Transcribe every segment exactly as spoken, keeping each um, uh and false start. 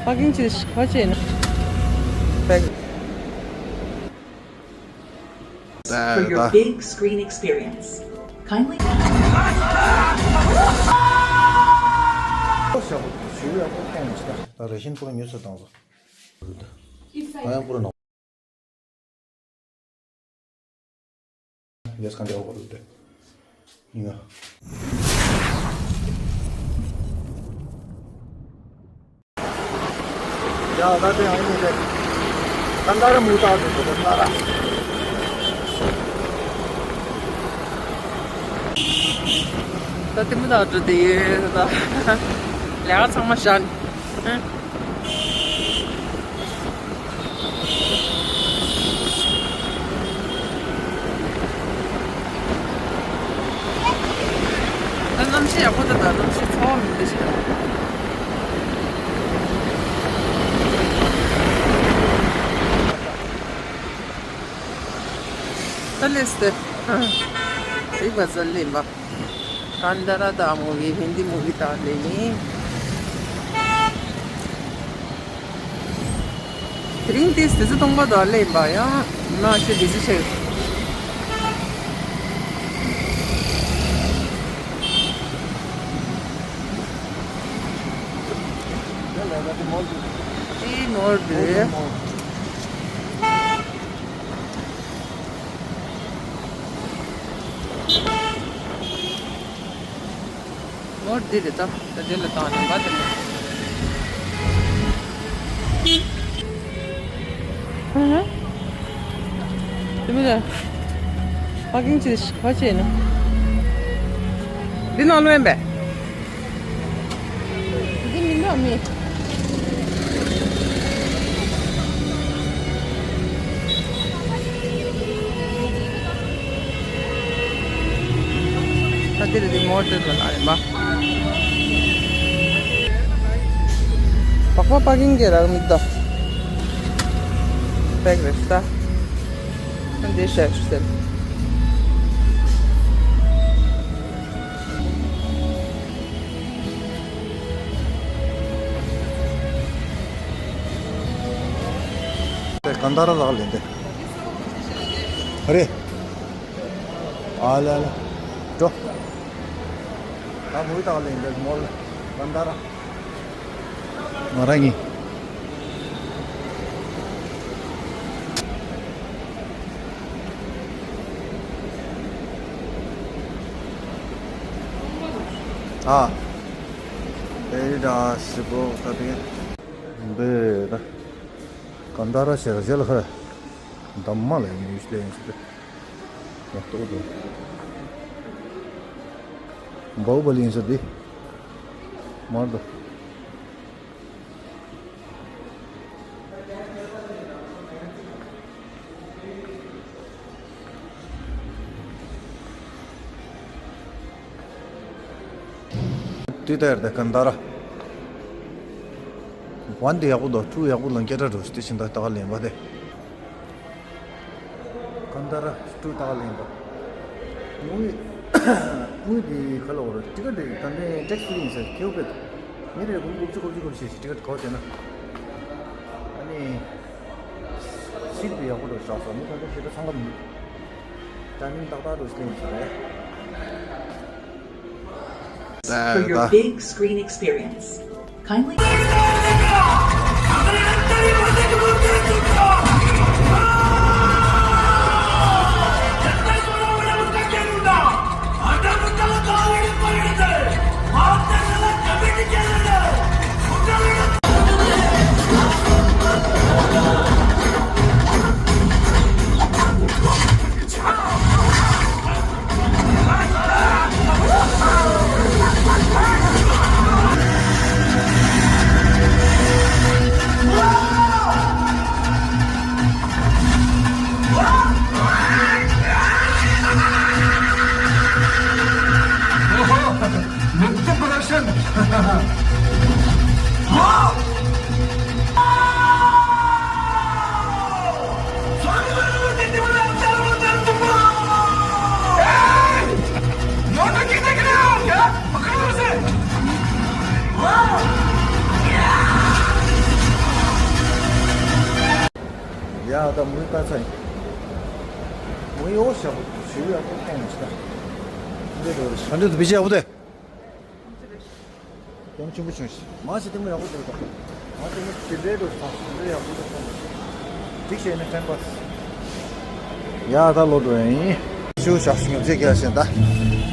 Parking ཅིག་ག་བྱས་ན། For your big screen experience, kindly. ད་རེ་བཞིན་པུ་ར་ཉོས་ཚར་བཏང་སོང་། ང་ཡང་པུ་ར་ནང་། ཡས་གང་དེ་འོག་རུ་དེ། ཡིན་ང་། ཡ་ད་དེ་ཡང་ཡིན་དེ། གང་ལྟར་མུ་ཏག་དེ་དེ་ལྟར། ད་དེ་མུ་ཏག་འགྲོ་དེ་ཡོད་ད། ལས་ཀ་ཚང་མ་བཞག་ནས། ད་གནམ་གཤིས་ཡག་པོ་འདུག་ད་གནམ་གཤིས་ཚ་བ་མི་འདུག་ཤག་ད་སླེབས་ཏེ། གཟིགས་པ་ཚོ་སླེབས་པ། ཀན་ད་ར་དང་མུ་བི་ཧིན་དི་མུ་བི་དང་ལེ་ཡིན། དེ་རིང་དེ་དུས་ཚོད་སྟོང་པ་དང་ལེན་པ་ཡང་མ་ཤེས་དུས་ཚོད་ཆེ། དེ་ནོར་འདུག་ནོར་འདི་རེད་ད། ད་འདི་ལ་བཏང་ནས་འབའ་དེ་ལ། ཧུ་ཧུ། དེ་མི་ལ། ཕ་གིང་ཅི་ཕ་ཆེ་ནི། འདི་ནང་ལོ་ཡིན་པས། འདི་མི་འདྲ་མི། ད་འདིར་རི་མོ་ཊ་ལ་ལ་ཡིན་པ། པགས་པ་པ་གིང་གི་རག་མི་ད། པེག་རེད་ཤི་ད། ད་འདི་ཤ་ཤི་ཟེར། ཀན་ད་ར་ལག་ལེན་ཏེ། རེད། ཨ་ལ་ལ། འགྲོ། ད་མུ་ཏག་ལེན་ཏེ་མོལ། ཀན་ད་ར། ང་རང་གཉིས། ཨ། ཨེ་རི་ད་སི་པོ་ད་དེ། འདི་ད། ཀན་ད་ར་ཞེས་ཞལ་ཁ། འདམ་མ་ལ་ཡིན་ཡུལ་ལ་ཡིན་ཟེར། ཡག་ཏོག་ཏོ། བའུ་བ་ལི་ཡིན་ཟེར་འདི། མར་དོ། དུས་ལྟར་དེ་ཀན་ད་ར། ཝན་དེ་ཡག་པོ་འདུག་ཊུ་ཡག་པོ་ལ་སྐད་གྲགས་འགྲོ་ཞིག་དེ་བཞིན་ད་ལྟ་ག་ལེན་པ་དེ། ཀན་ད་ར་ཊུ་ལྟ་ག་ལེན་པ། དངུལ། དངུལ་དེ་ག་ལ་འོར་ཊི་ཀེ་ཊི་དེ་ད་ལྟའི་ཊེག་སི་ཕི་རི་ཡིན་ཟེར་ཁེའུ་པེད། མི་རེ་དགུ་དགུ་བཅུ་དགུ་བཅུ་དགུ་བཅུ་ཞེས་ཊི་ཀེ་ཊི་གོ་བྱས་ན། ཨ་ནི། སིད་དེ་ཡག་པོ་འགྲོ་ཞག་སོང་མི་ད་ལྟ་ཞེ་དྲག་ཚང་ག་མི་འདུག་ཊའི་མིང་ཏག་ཏག་འགྲོ་ཞིག་ལེན་ཟེར་རེད། For your big screen experience, kindly. ཡ་ད་མུའི་ཀ་ཚ་ཡིན། མུའི་འོ་ཞག་པོ་ཞུ་ཡག་པོ་གཏོང་ཡིན་ཤི་ད། འདི་འགྲོ་རེ་ཤི། ག་འདྲ་འདུག་བི་ཇི་ཡག་པོ་དེ། ཡང་ཆུང་པོ་བྱུང་ཤི། མ་ཞི་ལྟད་མོ་ཡག་པོ་འདུག་ད། མ་ལྟད་མོ་ཇི་འདྲའི་འགྲོ་ས་འདྲ་ཡག་པོ་འདུག་ད། འགྲིག་ཤེས་ནས་ཊེམ་པ་སི། ཡ་ད་ལོ་འགྲོ་ཡིན། ཤུ་ཞག་ཤུ་ཉོ་ཚེ་གལ་ཞེན་ད།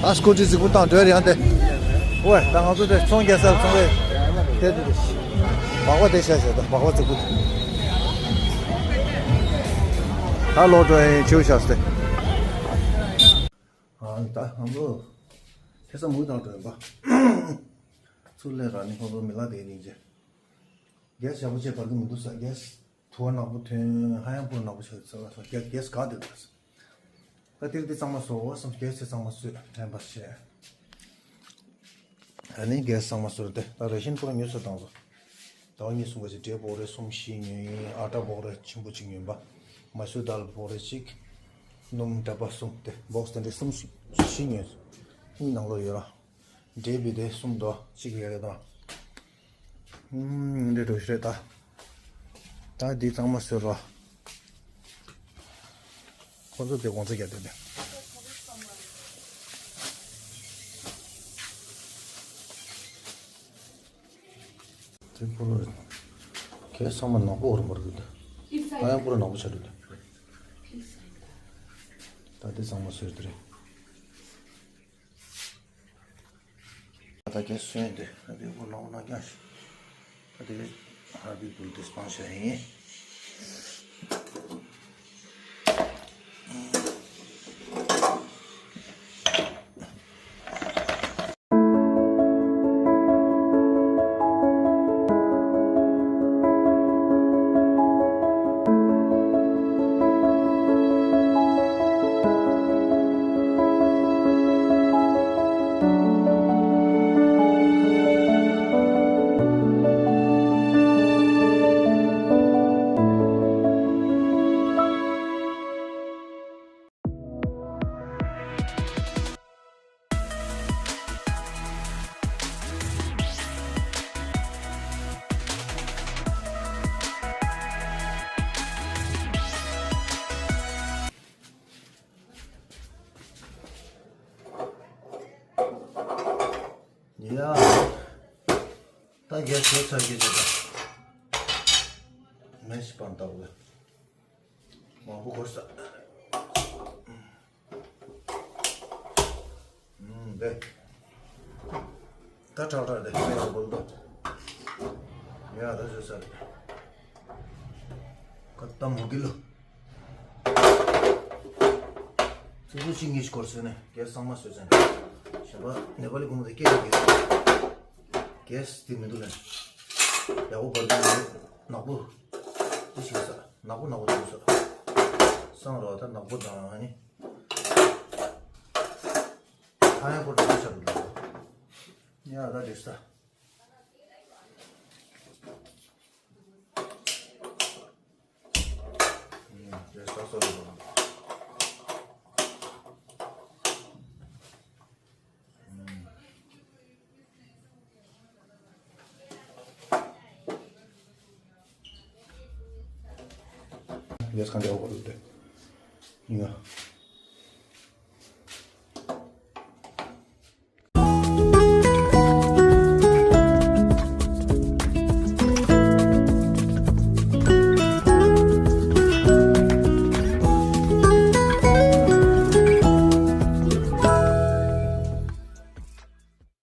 ད་སྐུ་དྲི་གཟིགས་པོ་བཏང་འགྲོ་ཡང་དེ། ཝེ་ད་ང་ཚོ་དེ་ཚོང་རྒྱག་སར་ཚོང་རེད། དེ་དེ་དེ། སྦག་བ་དེ་ཤ་ཤ་ད་སྦག་བ་གཟིགས་པོ་དེ། ད་ལོ་འགྲོ་ཡིན་ཆུ་ཞག་སྟེ། ཨ་ད་ཨ་མོ། ཁེ་ས་མུ་དང་འགྲོ་ཡིན་པ། ཚུར་ལས་ར་ནི་ཧོ་ལོ་མི་ལ་དེ་རིང་ཅེ། རྒྱལ་ཞག་པོ་ཅེ་བར་གི་མི་འདུག་ས་རྒྱལ། དུ་བ་ནག་པོ་ཐོན་ཧ་ཡང་པོ་ནག་པོ་ཆགས་ཚར་བ་སོང་རྒྱལ་རྒྱལ་ག་དེ་འདུག་ས། ད་དེར་དེ་གཙང་མ་བཟོ་བསམ་རྒྱལ་ཚེ་གཙང་མ་བཟོས་དྲན་པ་བྱས། ཨ་ནི་རྒྱལ་གཙང་མ་བཟོས་ཏེ་ད་རེ་ཤིན་པོ་ཉོས་ཚོ་བཏང་སོ། ཟླ་བ་གཉིས་གསུམ་ག་ཅིག་འབྲས་སྤོག་རེ་གསུམ་བཞི་ཉོས་ཡིན། ཨ་ཊ་སྤོག་རེ་ཆེན་པོ་གཅིག་ཉོས་པ། མ་སུར་དཱལ་སྤོག་རེ་གཅིག་སྣུམ་འདྲ་པ་གསུམ་དེ་སྦོག་སི་དེ་འདྲའི་གསུམ་བཞི་ཉོས་སོ། གཉིས་ནང་ལོགས་ཡོད་ར། འབྲས་བུ་དེ་གསུམ་དོ་གཅིག་ཡོད་རེད་དོ། ཨུམ། འདི་འགྲོ་ཤི་རེད་ད། ད་འདི་གཙང་མ་བཟོས་རོགས། ཁོ་ཚོ་དེ་དགོང་ཚོ་རྒྱག་དེ་ནས། དེ་པུ་རོ། གས་ཚང་མ་ནག་པོ་འོར་མར་གི་འདུག་ད་ཡང་པུ་རོ་ནག་པོ་ཆགས་འདུག་ད་དེ་གཙང་མ་བཟོས་དེ་རེད། ད་གས་སོན་དེ་ཨ་དེ་པུ་ནག་པོ་ནག་རྐྱང་ཞིག་ད་དེ་ཧར་བི་བུལ་དེ་སྤང་བྱ་ཡིན། ཡ། ད་རྒྱ་ཆེ་ཚ་གི་ཆེ་ད། མེ་ཤི་པན་ཏ་བུ། མང་པོ་འཁོར་ས། ཨུམ་དེ། ད་ཁྲག་ཁྲག་དེ་ཁྲག་ཡག་པོ་འདུག་ཡ་ད་བཟོས་ས་རེད། ཁ་ཏ་མུ་གི་ལོ། ཚིག་ཚོད་གཅིག་གཉིས་ཤིག་འཁོར་ཟེར་ནས་གས་གཙང་མ་བཟོས་ཟེར་ནས། གཞན་པ་ནེ་པ་ལི་བུ་མོ་དེ་སྐད་ཀྱི་གས་དེ་མི་འདུག་ལན། ཡག་པོ་བར་དུ་ནག་པོ། དེ་ཞིག་ས་ནག་པོ་ནག་པོ་དེ་ས། སང་རོ་ད་ནག་པོ་དང་ཨ་ནི། ཧ་ཡང་པོ་འགྲོ་ཆགས་འདུག་ཡ་ད་འགྲིག་ས། ཨུམ། རེ་ས་སོ་རེ་བ། ཨུམ། རེས་གང་འདྲ་བ་རུ་དེ། ཡིན་ང་།